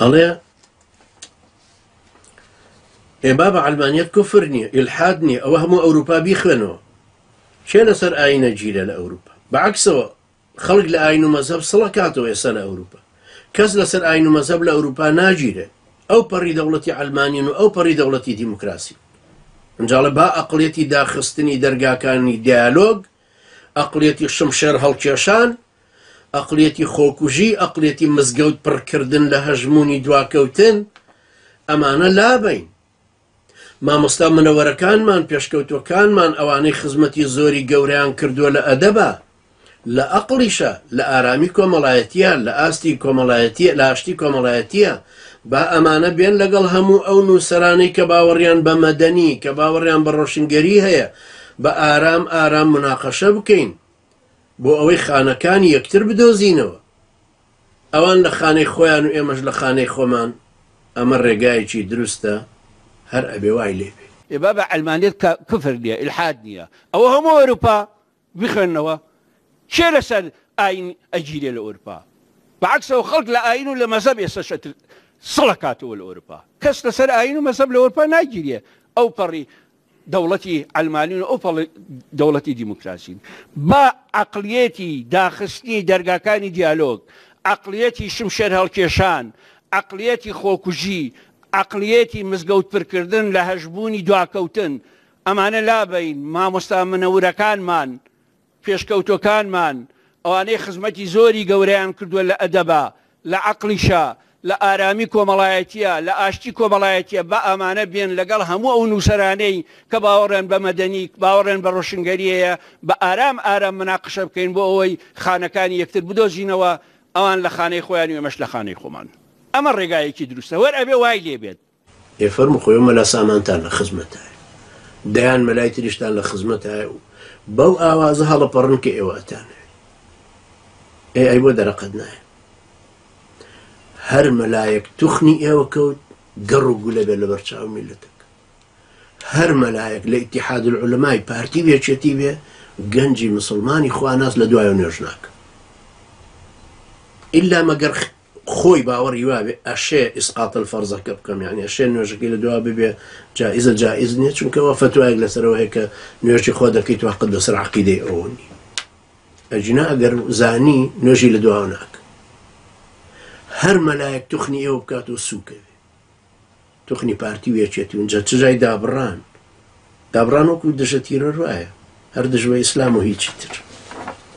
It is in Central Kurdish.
ئەڵێ ئێ بابە عەلمانیەت کوفر نییە ئیلحاد نییە ئەوە هەموو ئەوروپا بیخوێنەوە کێ لەسەر ئاینە گیرە لە ئەوروپا بەعکسەوە خەڵک لە ئاین و مەزهەب سڵەکاتەوە ئێستا لە ئەوروپا کەس لەسەر ئاین و مەزهەب لە ئەوروپا ناگیرێ ئەو پەڕی دەوڵەتی عەلمانین و ئەو پەڕی دەوڵەتی دیموکراسی ئەنجاڵە با ئەقڵیەتی داخستنی دەرگاکانی دیالۆگ ئەقڵیەتی شمشێر هەڵکێشان ئەقڵیەتی خۆکوژی، ئەقڵیەتی مزگەوت پڕکردن لە هەژموونی دواکەوتن، ئەمانە لابەین. مامۆستا منەوەرەکانمان، پێشکەوتووەکانمان، ئەوانەی خزمەتی زۆری گەورەیان کردووە لە ئەدەبا، لە ئەقڵیشا، لە ئارامی کۆمەڵایەتییا، لە ئاستی کۆمەڵایەتی، لە ئاشتی کۆمەڵایەتییا، با ئەمانە بێن لەگەڵ هەموو ئەو نووسەرانەی کە باوەڕیان بە مەدەنی، کە باوەڕیان بە ڕۆشنگەری هەیە، بە ئارام ئارام موناقەشە بکەین. بۆ ئەوەی خانەکانی یەکتر بدۆزینەوە، ئەوان لە خانەی خۆیان و ئێمەش لە خانەی خۆمان، ئەمە ڕێگایەکی دروستە، هەر ئەبێ وای لێ بێ. ئێ بابە عەلمانیەت کفر نیە ئیلحاد نیە ئەوە هەموو ئەوروپا بیخوێننەوە کێ لەسەر ئاین ئەگیرێ لە ئەورپا بەعەکسەوە خەڵک لە ئاین و لە مەزەب ئێستەش سڵ ئەکاتەوە لە ئەورپا کەس لەسەر ئاین و مەزەب لە ئەورپا ناگیرێ ئەو پەڕی دەوڵەتی عەلمانین و ئەو پەڵی دەوڵەتی دیموکراسین. با عەقڵیەتی داخستنی دەرگاکانی دیالۆگ، عەقڵیەتی شمشێر هەڵکێشان، عەقڵیەتی خۆکوژی، عەقڵیەتی مزگەوت پرکردن لە هەژموونی دواکەوتن، ئەمانە لابەین، مامۆستا منەورەکانمان، پێشکەوتوەکانمان، ئەوانەی خزمەتی زۆری گەورەیان کردوە لە ئەدەبا، لە عەقڵیشا، لە ئارامی کۆمەڵایەتییا، لە ئاشتی کۆمەڵایەتییا، با ئەمانە بێن لەگەڵ هەموو ئەو نووسەرانەی کە باوەڕیان بە مەدەنی، باوەڕیان بە ڕۆشنگەری هەیە، بە ئارام ئارام مناقشە بکەین بۆ ئەوەی خانەکانی یەکتر بدۆزینەوە، ئەوان لە خانەی خۆیان و ئێمەش لە خانەی خۆمان. ئەمە ڕێگایەکی دروستە. وەر ئەبێ وای لێ بێت. ئێ فەرموو خۆ مەلا سامانتان لە خزمەتایە دەیان مەلای تریشتان لە خزمەتایە و بەو ئاوازە هەڵەپەڕن کە ئێوە ئەتانەوێ. ئێ ئەی بۆ دەرەقەت نایەن؟ هەر مەلایەک توخنی ئێوە کەوت گەڕ و گولە بێ لەبەر چاو میللەتەکە. هەر مەلایەک لە ئیتیحاد العلمای پارتی و یەکێتی بێ گەنجی مسوڵمانی خواناس لە دوایەوە نوێژ ناکە. ئیلا مەگەر خۆی باوەڕی وابێ ئەشێ ئیسقات الفەرزەکە بکەم یانی ئەشێ نوێژەکەی لە دوا ببێ جائزە جائز نییە چونکە ئەوە فەتوایەک لەسەرەوە هەیە کە نوێژی خۆ دەکەیت و حەقت لەسەر عەقیدەی ئەوە نییە ئەگینا ئەگەر زانی نوێژی لە دواوە ناکە هەر مەلایەک توخنی ئێوە بکات و سووکە بێ توخنی پارتی و یەکێتی و جا چ جای دابڕان دابڕان وەکو دژە تیرۆر وایە هەر دژ بە ئیسلام و هیچی تر.